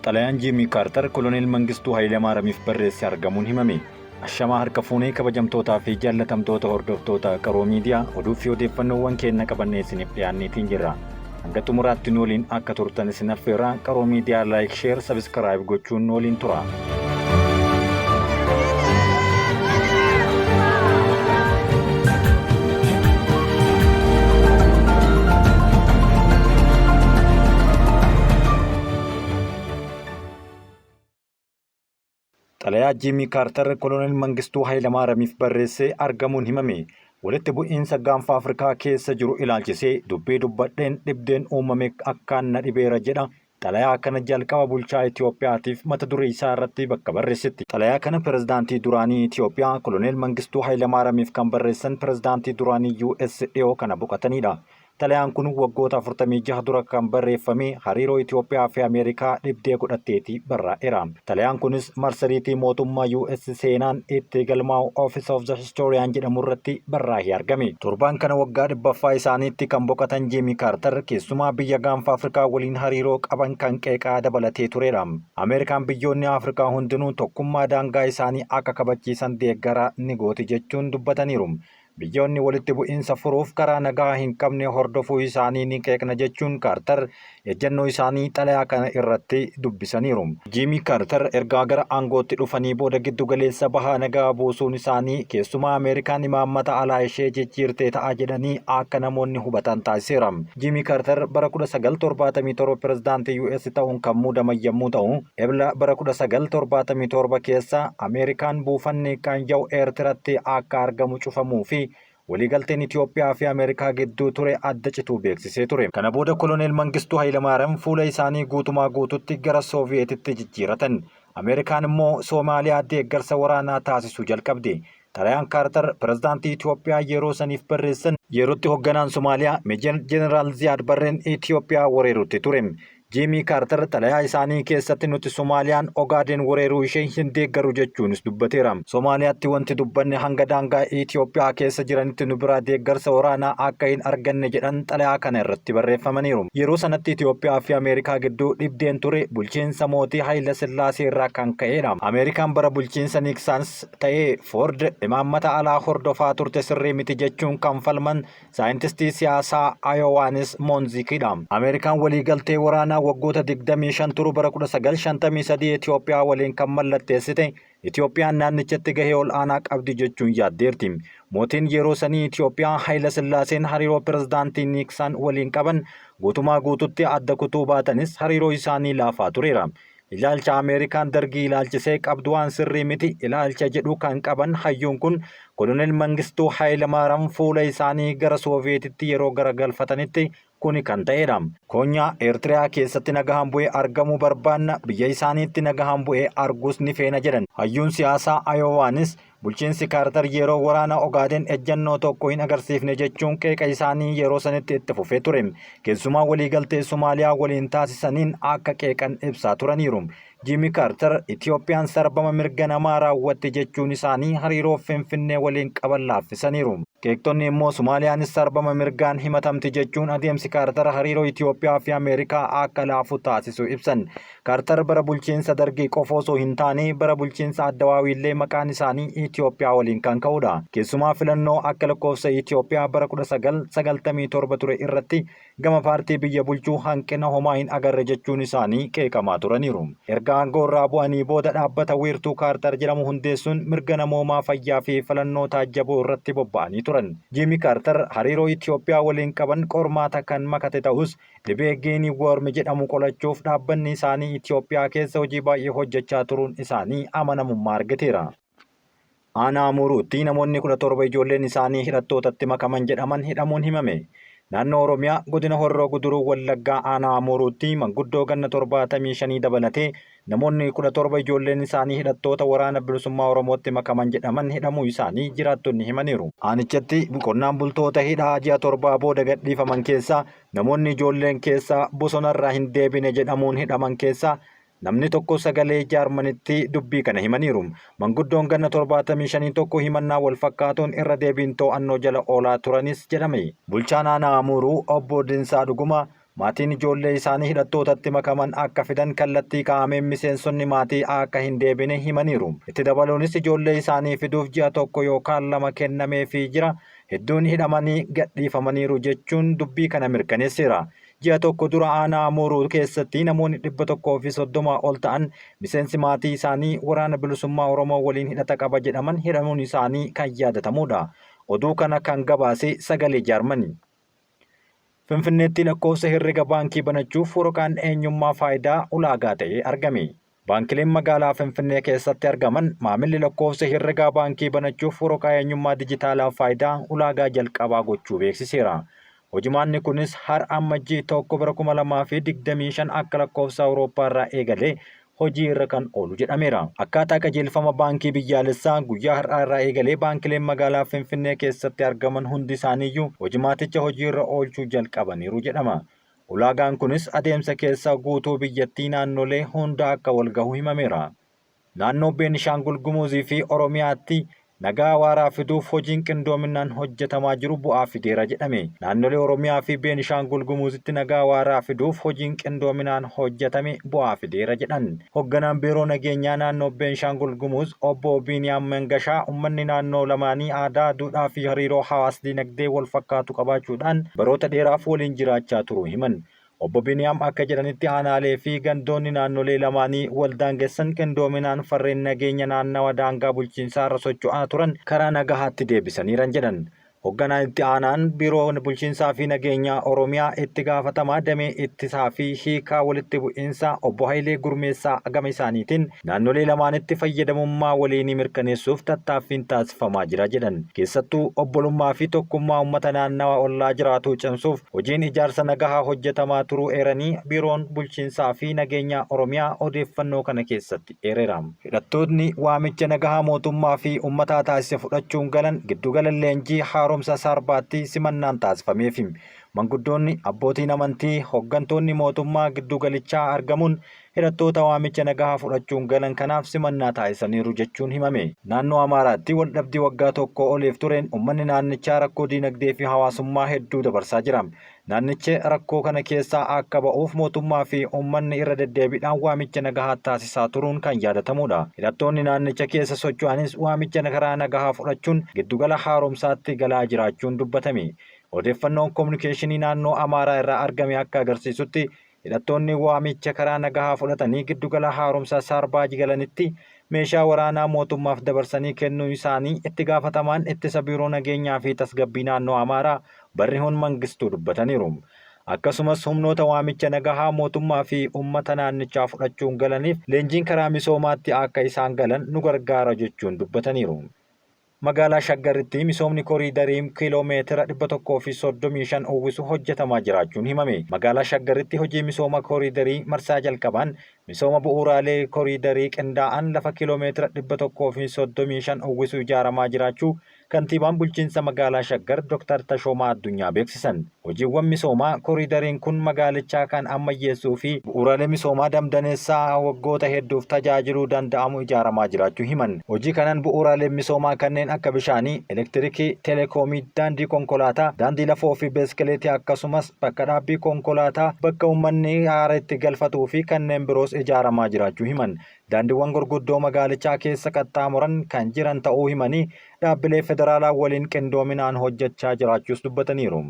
Xalayaan Jiimii Kaartar Koloneel Mangistuu Hayilamaaramiif barreesse argamuun himame. Ashamaa harka fuunee kabajamtootaa fi jaallatamtoota hordoftoota Qaroo Miidiyaa oduu fi odeeffannoowwan keenna qabannee isiniif dhiyaanneetiin jirra. Hanga xumuraatti nu waliin akka turtan isin affeerra. Qaroo Miidiyaa like, share, subscribe gochuun nu waliin tura. Xalayaa Jiimii Kaartar Koloneel Mangistuu Hayilamaaramiif barreesse argamuun himame. Walitti bu'iinsa gaanfa Afrikaa keessa jiru ilaalchisee dubbii dubbadheen dhibdeen uumame akkaan na dhibeera jedha xalayaa kana jalqaba bulchaa Itoophiyaatiif mata duree isaa irratti bakka barreessetti. Xalayaa kana pirezidaantii duraanii Itoophiyaa Koloneel Mangistuu Hayilamaaramiif kan barreessan pirezidaantii duraanii US dhiyoo kana boqotanidha. Xalayaan kun waggoota 46 dura kan barreeffame hariiroo Itoophiyaa fi Ameerikaa dhibdee godhatteeti barraa'eera. Xalayaan kunis marsariitii mootummaa US seenaan itti galmaa'u Office of the Historian jedhamu irratti barraa'ee argame. Torbaan kana waggaa dhibbaffaa isaaniitti kan boqatan Jiimii Kaartar keessumaa biyya gaanfa Afrikaa waliin hariiroo qaban kan qeeqaa dabalatee tureera. Ameerikaan biyyoonni Afrikaa hundinuu tokkummaa daangaa isaanii akka kabachiisan deeggara ni gooti jechuun dubbataniiru. Biyyoonni walitti bu'iinsa furuuf karaa nagaa hin qabne hordofuu isaanii ni qeeqna jechuun Kaartar ejjennoo isaanii xalayaa kana irratti dubbisaniiru. Jiimii Kaartar ergaa gara aangootti dhufanii booda giddu galeessa bahaa nagaa buusuun isaanii keessumaa Ameerikaan imaammata alaa ishee jijjiirtee ta'a jedhanii akka namoonni hubatan taasiseera. Jiimii Kaartar bara 1977 pirezidaantii US ta'uun kan muudaman yommuu ta'u, Ebla bara 1977 keessa Ameerikaan buufanni Qaanjaw Eertiratti akka argamu cufamuu fi waliigalteen Itoophiyaa fi Ameerikaa gidduu ture adda cituu beeksisee ture. Kana booda Koloneel Mangistuu Hayilamaariyaam fuula isaanii guutumaa guututti gara Sooviyeetitti jijjiiratan. Ameerikaan immoo Soomaaliyaa deeggarsa waraanaa taasisuu jalqabde. Xalayaan Kaartar pirezidaantii Itoophiyaa yeroo saniif barreessan yerootti hogganaan Somaaliyaa Meejer Jeneraal Ziyaad Barreen Itoophiyaa wereerutti ture. Jiimii Kaartar xalayaa isaanii keessatti nuti Somaaliyaan Ogaadeen wereeruu ishee hin deeggaru jechuunis dubbateera. Somaaliyaatti wanti dubbanne hanga daangaa Itoophiyaa keessa jiranitti nu biraa deeggarsa waraanaa akka hin arganne jedhan xalayaa kana irratti barreeffamaniiru. Yeroo sanatti Itoophiyaa fi Ameerikaa gidduu dhibdeen ture bulchiinsa mootii Hayila Sillaasee irraa kan ka'edha. Ameerikaan bara bulchiinsa Niiksaans ta'ee Foord imaammata alaa hordofaa turte sirrii miti jechuun kan falman saayintistii siyaasaa Ayowaanis Moonziikidha. Ameerikaan waliigaltee waraanaa waggoota 25 turu bara 1953 Itoophiyaa waliin kan mallatteessite Itoophiyaan naannichatti gahee ol'aanaa qabdi jechuun yaaddeerti. Mootiin yeroo sanii Itoophiyaa Hayila Sillaaseen hariiroo pirezidaantii Niiksaan waliin qaban guutumaa guututti adda kutuu baatanis hariiroo isaanii laafaa tureera. Ilaalcha Ameerikaan Dargii ilaalchisee qabdu waan sirrii miti ilaalcha jedhu kan qaban hayyuun kun Koloneel Mangistuu Hayilamaaraam fuula isaanii gara Sooviyeetitti yeroo garagalfatanitti kuni kan ta'edha. Koonyaa Eertiriyaa keessatti nagahaan bu'ee argamuu barbaanna, biyya isaaniitti nagahaan bu'ee arguus ni feena jedhan. Hayyuun siyaasaa Ayowaanis bulchiinsi Kaartar yeroo waraana Ogaadeen ejjannoo tokko hin agarsiifne jechuun qeeqa isaanii yeroo sanitti itti fufee ture. Keessumaa waliigaltee Somaaliyaa waliin taasisaniin akka qeeqan ibsaa turaniiru. Jiimii Kaartar Itoophiyaan sarbama mirga namaa raawwatte jechuun isaanii hariiroo Finfinnee waliin qaban laaffisaniiru. Qeeqxonni immoo Somaaliyaanis sarbama mirgaan himatamti jechuun adeemsi Kaartar hariiroo Itoophiyaa fi Ameerikaa akka laafu taasisu ibsan. Kaartar bara bulchiinsa Dargii qofa osoo hin taane bara bulchiinsa Addawaawiillee maqaan isaanii Itoophiyaa waliin kan ka'udha. Keessumaa filannoo akka lakkoofsa Itoophiyaa bara 1997 ture irratti gama paartii biyya bulchuu hanqina homaa hin agarre jechuun isaanii qeeqamaa turaniiru. Erga aangoo irraa bu'anii booda dhaabbata Wiirtuu Kaartar jedhamu hundeessuun mirga namoomaa, fayyaa fi filannoo taajjabuu irratti bobba'anii turan. Jiimii Kaartar hariiroo Itoophiyaa waliin qaban qormaata kan makate ta'us Dhibee Giinii Woorm jedhamu qolachuuf dhaabbanni isaanii Itoophiyaa keessa hojii baay'ee hojjechaa turuun isaanii amanamummaa argateera. Aanaa Amuruutti namoonni 17 ijoolleen isaanii hidhattootatti makaman jedhaman hidhamuun himame. Naannoo Oromiyaa godina Horroo Guduruu Wallaggaa aanaa Amuruutti manguddoo ganna 75 dabalatee Namoonni 17 ijoolleen isaanii hidhattoota Waraana Bilisummaa Oromootti makaman jedhaman hidhamuu isaanii jiraattonni himaniiru. Aanichatti qonnaan bultoota hidhaa ji'a torbaa booda gadhiifaman keessaa namoonni ijoolleen keessaa bosonarraa hin deebine jedhamuun hidhaman keessaa namni tokko sagalee Jaarmanitti dubbii kana himaniiru. Manguddoon ganna 75 tokko himannaa wal fakkaatuun irra deebiin to'annoo jala oolaa turanis jedhame. Bulchaan aanaa Amuuruu obbo Dinsaa Dhugumaa. Maatiin ijoollee isaanii hidhattootatti makaman akka fidan kallattii kaa'ameen miseensonni maatii akka hin deebine himaniiru. Itti dabaluunis ijoollee isaanii fiduuf ji'a tokko yookaan lama kennameefii jira, hedduun hidhamanii gadhiifamaniiru jechuun dubbii kana mirkaneesseera. Ji'a tokko dura aanaa Amuuruu keessatti namoonni 130 ol ta'an miseensi maatii isaanii Waraana Bilisummaa Oromoo waliin hidhata qaba jedhaman hidhamuun isaanii kan yaadatamuudha. Oduu kana kan gabaase Sagalee Jaarmani. Finfinneetti lakkoofsa herrega baankii banachuuf waraqaan eenyummaa Faayidaa ulaagaa ta'ee argame. Baankileen magaalaa Finfinnee keessatti argaman maamilli lakkoofsa herregaa baankii banachuuf waraqaa eenyummaa dijitaalaa Faayidaa ulaagaa jalqabaa gochuu beeksiseera. Hojimaanni kunis har Ammajjii 1 bara 2025 akka lakkoofsa Awurooppaa irraa eegalee hojii irra kan oolu jedhameera. Akkaataa qajeelfama Baankii Biyyaalessaa guyyaa har'aa irraa eegalee baankileen magaalaa Finfinnee keessatti argaman hundi isaaniiyyuu hojimaaticha hojiirra oolchuu jalqabaniiru jedhama. Ulaagaan kunis adeemsa keessa guutuu biyyattii naannolee hunda akka walgahu himameera. Naannoo Beenishaangul Gumuzii fi Oromiyaatti nagaa waaraa fiduuf hojiin qindoominaan hojjetamaa jiru bu'aa fideera jedhame. Naannolee Oromiyaa fi Beenishaangul Gumuzitti nagaa waaraa fiduuf hojiin qindoominaan hojjetame bu'aa fideera jedhan. Hogganaan Biiroo Nageenyaa Naannoo Beenshaangul Gumuz Obbo Biiniyaam Mangashaa ummanni naannoo lamaanii aadaa, duudhaa fi hariiroo hawaas-dinagdee walfakkaatu qabaachuudhaan baroota dheeraaf waliin jiraachaa turuu himan. Obbo Biniyaam akka jedhanitti aanaalee fi gandoonni naannolee lamaanii wal daangessan qindoominaan farreen nageenya naannawa daangaa bulchiinsaarra socho'aa turan karaa nagahaatti deebisaniiran jedhan. Hogganaan itti aanaan Biiroo Bulchiinsaa fi Nageenyaa Oromiyaa itti gaafatamaa damee ittisaa fi hiikaa walitti bu'iinsaa obbo Hayilee Gurmeessaa gama isaaniitiin naannolee lamaanitti fayyadamummaa waliinii mirkaneessuuf tattaaffiin taasifamaa jira jedhan. Keessattuu obbolummaa fi tokkummaa ummata naannawa ollaa jiraatuu cimsuuf Hojiin ijaarsa nagahaa hojjetamaa turuu eeranii, Biiroon Bulchiinsaa fi Nageenyaa Oromiyaa odeeffannoo kana keessatti eereera. Hidhattootni waamicha nagahaa mootummaa fi ummataa taasise fudhachuun galan giddugala leenjii haaromsa Saarbaatti simannaan taasifameefi. Manguddoonni, abbootiin amantii, hoggantoonni mootummaa giddugalichaa argamuun hidhattoota waamicha nagahaa fudhachuun galan kanaaf simannaa taasisaniiru jechuun himame. Naannoo Amaaraatti waldhabdii waggaa tokkoo oliif tureen ummanni naannichaa rakkoo diinagdee fi hawaasummaa hedduu dabarsaa jira. Naannichi rakkoo kana keessaa akka ba'uuf mootummaa fi ummanni irra deddeebiidhaan waamicha nagahaa taasisaa turuun kan yaadatamuudha. Hidhattoonni naannicha keessa socho'anis waamicha karaa nagahaa fudhachuun giddugala haaromsaatti galaa jiraachuun dubbatame. Odeeffannoon Kominikeeshinii naannoo Amaaraa irraa argame akka agarsiisutti Hidhattoonni waamicha karaa nagahaa fudhatanii giddugala haaromsaa Saarbaaj galanitti meeshaa waraanaa mootummaaf dabarsanii kennuu isaanii itti gaafatamaan ittisa biiroo nageenyaa fi tasgabbii naannoo Amaaraa Barrihuun Mangistuu dubbataniiru. Akkasumas humnoota waamicha nagahaa mootummaa fi ummata naannichaa fudhachuun galaniif leenjiin karaa misoomaatti akka isaan galan nu gargaara jechuun dubbataniiru. Magaalaa Shaggaritti misoomni koriidarii kiiloo meetira 135 uwwisu hojjetamaa jiraachuun himame. Magaalaa Shaggaritti hojii misooma koriidarii marsaa jalqabaan misooma bu'uuraalee koriidarii qindaa'aan lafa kiiloo meetira 135 uwwisu ijaaramaa jiraachuu Kantiibaan Bulchiinsa Magaalaa Shaggar Dr. Tashoomaa Addunyaa beeksisan. Hojiiwwan misoomaa koriidariin kun magaalichaa kan ammayyeessuu fi bu'uuraalee misoomaa damdaneessaa waggoota hedduuf tajaajiluu danda'amu ijaaramaa jiraachuu himan. Hojii kanan bu'uuraaleen misoomaa kanneen akka bishaanii, elektirikii, telekoomii, daandii konkolaataa, daandii lafoo fi beeskeleetii akkasumas bakka dhaabbii konkolaataa, bakka uummanni haara itti galfatuu fi kanneen biroos ijaaramaa jiraachuu himan. Daandiiwwan gurguddoo magaalichaa keessa qaxxaamuran kan jiran ta'uu himanii, dhaabbilee federaalaa waliin qindoominaan hojjechaa jiraachuus dubbataniiru.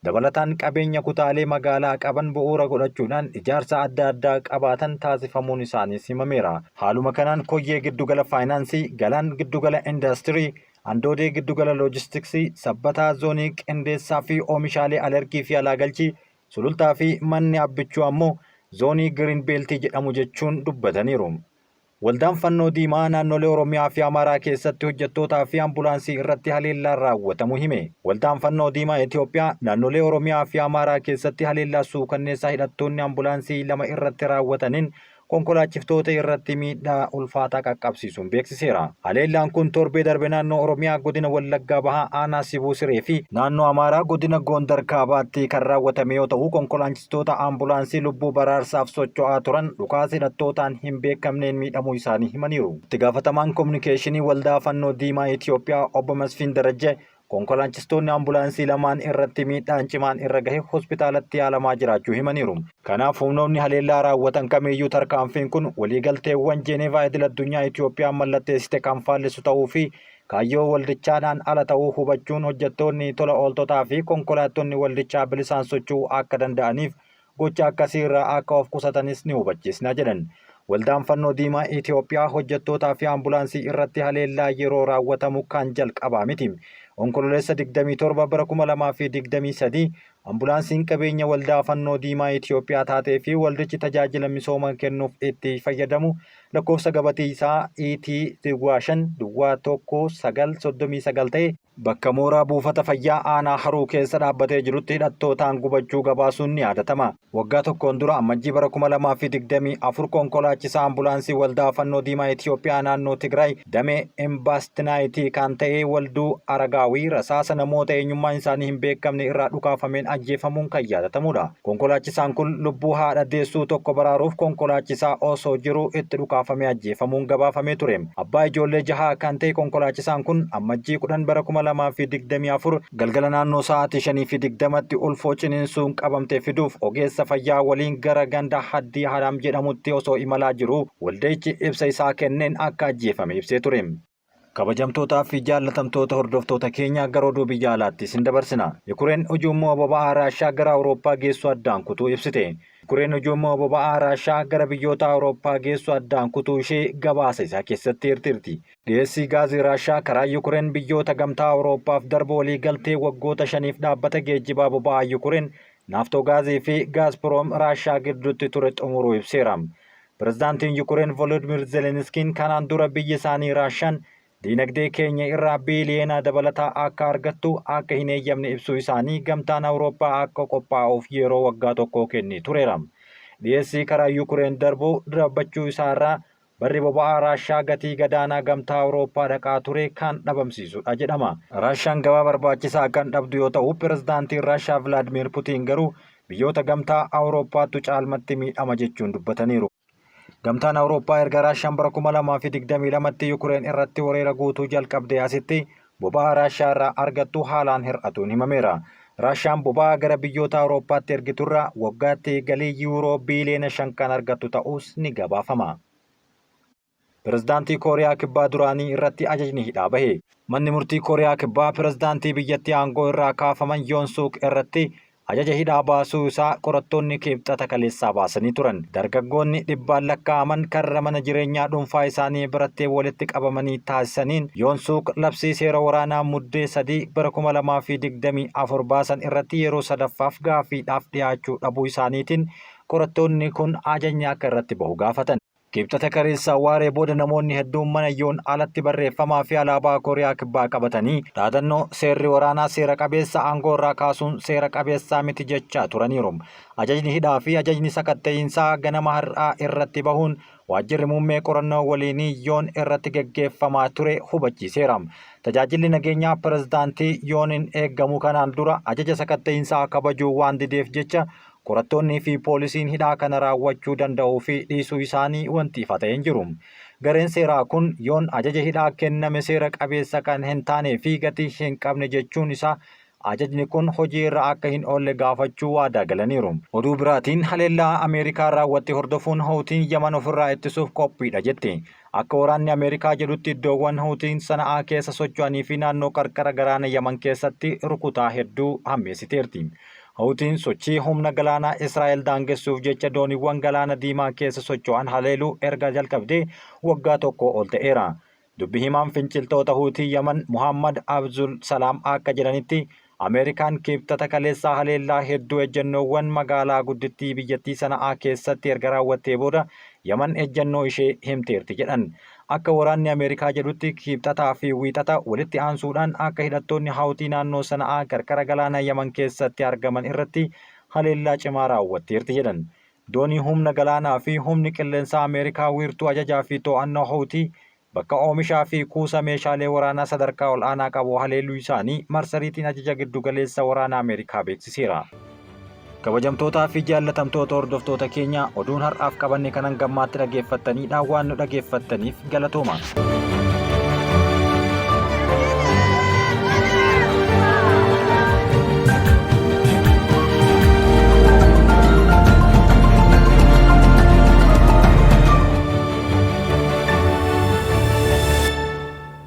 Dabalataan qabeenya kutaalee magaalaa qaban bu'uura godhachuudhaan ijaarsa adda addaa qabaatan taasifamuun isaaniis himameera. Haaluma kanaan Koyyee giddugala faayinaansii, Galaan giddugala indaastirii, Andoodee giddugala loojistiksii, Sabbataa zoonii qindeessaa fi oomishaalee alergii fi alaa galchii, Sulultaa fi manni Abbichuu ammoo zoonii Giriin Beeltii jedhamu jechuun dubbataniiru. Waldaan Fannoo Diimaa naannolee Oromiyaa fi Amaaraa keessatti hojjettootaa fi ambulaansii irratti haleellaan raawwatamu hime. Waldaan Fannoo Diimaa Itoophiyaa naannolee Oromiyaa fi Amaaraa keessatti haleellaa suukanneessaa hidhattoonni ambulaansii lama irratti raawwataniin konkolaachiftoota irratti miidhaa ulfaataa qaqqabsiisuun beeksiseera. Haleellaan kun torbee darbe naannoo Oromiyaa godina Wallaggaa Bahaa aanaa Sibuu Siree fi naannoo Amaaraa godina Goondar Kaabaatti kan raawwatame yoo ta'u konkolaachistoota ambulaansii lubbuu baraarsaaf socho'aa turan dhukaasa hidhattootaan hin beekamneen miidhamuu isaanii himaniiru. Itti gaafatamaan kominikeeshinii Waldaa Fannoo Diimaa Itoophiyaa obbo Masfiin Darajjee Konkolaachistoonni ambulaansii lamaan irratti miidhaan cimaan irra gahe hospitaalatti yaalamaa jiraachuu himaniiru. Kanaaf humnoonni haleellaa raawwatan kamiiyyuu tarkaanfiin kun waliigalteewwan Jeenevaa idil addunyaa Itiyoophiyaan mallatteessite kan faallisu ta'uu fi kaayyoo waldichaadhaan ala ta'uu hubachuun hojjettoonni tola ooltotaa fi konkolaattonni waldichaa bilisaan socho'uu akka danda'aniif gocha akkasii irraa akka of qusatanis ni hubachiisna jedhan. Waldaan Fannoo Diimaa Itiyoophiyaa hojjettootaa fi ambulaansii irratti haleellaa yeroo raawwatamu kan jalqabaa miti. Onkololeessa 27 bara 2023 ambulaansiin qabeenya Waldaa Fannoo Diimaa Itiyoophiyaa taatee fi waldichi tajaajila misooma kennuuf itti fayyadamu lakkoofsa gabatee isaa ET 5 duwwaa 1 9 39 ta'e bakka mooraa buufata fayyaa aanaa Haruu keessa dhaabbatee jirutti hidhattootaan gubachuu gabaasuun ni yaadatama. Waggaa tokkoon dura Ammajjii bara 2024 konkolaachisaa ambulaansii Waldaa Fannoo Diimaa Itiyoophiyaa naannoo Tigraay damee Imbaastinaayitii kan ta'e Walduu Aragaawii rasaasa namoota eenyummaan isaanii hin beekamne irraa dhukaafameen ajjeefamuun kan yaadatamudha. Konkolaachisaan kun lubbuu haadha deessuu tokko baraaruuf konkolaachisaa osoo jiruu itti dhukaafamee ajjeefamuun gabaafamee ture. Abbaa ijoollee jahaa kan ta'e konkolaachisaan kun Ammajjii 10 bara 2024 galgala naannoo sa'aatii 5:20tti ulfoo ciniinsuun qabamte fiduuf ogeessa fayyaa waliin gara ganda Haddii Haraam jedhamutti osoo imalaa jiruu walda'ichi ibsa isaa kenneen akka ajjeefame ibsee ture. Kabajamtootaa fi jaallatamtoota hordoftoota keenya gara oduu biyya alaatti isin dabarsina. Yukureen ujummoo boba'aa Raashaa gara Awurooppaa geessu addaan kutuu ibsite. Yukureen ujummoo boba'aa Raashaa gara biyyoota Awurooppaa geessu addaan kutuu ishee gabaasa isaa keessatti eerteerti. Dhiyeessii gaazii Raashaa karaa Yukureen biyyoota Gamtaa Awurooppaaf darbu waliigaltee waggoota shaniif dhaabbata geejjibaa boba'aa Yukureen, Naaftogaazii fi Gaazpiroom Raashaa gidduutti ture xumuruu ibseera. Pirezidaantiin Yukureen Volodimir Zelenskiin kanaan dura biyyi isaanii Raashaan diinagdee keenya irraa biiliyoona dabalataa akka argattu akka hin eeyyamne ibsuu isaanii Gamtaan Awurooppaa akka qophaa'uuf yeroo waggaa tokkoo kennee tureera. Dhiyeessii karaa Yukureen darbu dhaabbachuu isaarraa barri boba'aa Raashaa gatii gadaanaa Gamtaa Awurooppaa dhaqaa ture kan dhabamsiisudha jedhama. Raashaan gabaa barbaachisaa kan dhabdu yoo ta'u, pirezidaantiin Raashaa Vilaadimiir Putiin garuu biyyoota Gamtaa Awurooppaattu caalmatti miidhama jechuun dubbataniiru. Gamtaan Awurooppaa erga Raashaan bara 2022tti Yukureen irratti weerara guutuu jalqabdee asitti boba'aa Raashaa irraa argattu haalaan hir'atuun himameera. Raashaan boba'aa gara biyyoota Awurooppaatti ergiturraa waggaatti galii yuuroo biiliyoona 5 kan argattu ta'uus ni gabaafama. Pirezidaantii Kooriyaa Kibbaa duraanii irratti ajajni hidhaa bahe. Manni murtii Kooriyaa Kibbaa pirezidaantii biyyattii aangoo irraa kaafaman Yoon Suuk irratti ajaja hidhaa baasuu isaa qorattoonni Kibxata kaleessaa baasanii turan. Dargaggoonni dhibbaan lakkaa'aman karra mana jireenyaa dhuunfaa isaanii biratti walitti qabamanii taasisaniin Yoon Suuk labsii seera waraanaa Muddee 3 bara 2024 baasan irratti yeroo sadaffaaf gaaffiidhaaf dhiyaachuu dhabuu isaaniitiin qorattoonni kun ajajni akka irratti bahu gaafatan. Kibxata kaleessaa waaree booda namoonni hedduun mana Yoon alatti barreeffamaa fi alaabaa Kooriyaa Kibbaa qabatanii dhaadannoo seerri waraanaa seera qabeessa aangoo irraa kaasuun seera qabeessaa miti jechaa turaniiru. Ajajni hidhaa fi ajajni sakatta'iinsaa ganama har'aa irratti bahuun waajjirri muummee qorannoo waliinii Yoon irratti geggeeffamaa ture hubachiiseera. Tajaajilli nageenyaa pirezidaantii Yooniin eegamu kanaan dura ajaja sakatta'iinsaa kabajuu waan dideef jecha Qorattoonni fi poolisiin hidhaa kana raawwachuu danda'uu fi dhiisuu isaanii wanti ifa ta'e hin jiru. Gareen seeraa kun Yoon ajaja hidhaa kenname seera qabeessa kan hin taanee fi gatii hin qabne jechuun isaa ajajni kun hojii irra akka hin oolle gaafachuu waadaa galaniiru. Oduu biraatiin haleellaa Ameerikaan raawwatte hordofuun Houtiin Yaman ofirraa ittisuuf qophiidha jette. Akka waraanni Ameerikaa jedhutti iddoowwan Houtiin Sana'aa keessa socho'anii fi naannoo qarqara galaana Yaman keessatti rukutaa hedduu hammeessiteerti. Houtiin sochii humna galaanaa Israa'el daangessuuf jecha dooniiwwan Galaana Diimaa keessa socho'an haleeluu erga jalqabdee waggaa tokkoo ol ta'eera. Dubbi himaan finciltoota Huutii Yaman Mohaammad Abzul Salaam akka jedhanitti Ameerikaan Kibxata kaleessaa haleellaa hedduu ejjennoowwan magaalaa guddittii biyyattii Sana'aa keessatti erga raawwattee booda Yaman ejjennoo ishee himteerti jedhan. Akka waraanni Ameerikaa jedhutti Kibxataa fi Wiixata walitti aansuudhaan akka hidhattoonni Hawutii naannoo Sana'aa qarqara galaana Yaman keessatti argaman irratti haleellaa cimaa raawwatteerti jedhan. Doonii humna galaanaa fi humni qilleensaa Ameerikaa wiirtuu ajajaa fi to'annoo Houtii bakka oomishaa fi kuusa meeshaalee waraanaa sadarkaa ol'aanaa qabu haleeluu isaanii marsariitiin ajaja giddugaleessa waraana Ameerikaa beeksiseera. Kabajamtootaa fi jaallatamtoota hordoftoota keenya oduun har'aaf qabanne kan hangammaatti dhageeffattanidha. Waan nu dhageeffattaniif galatooma.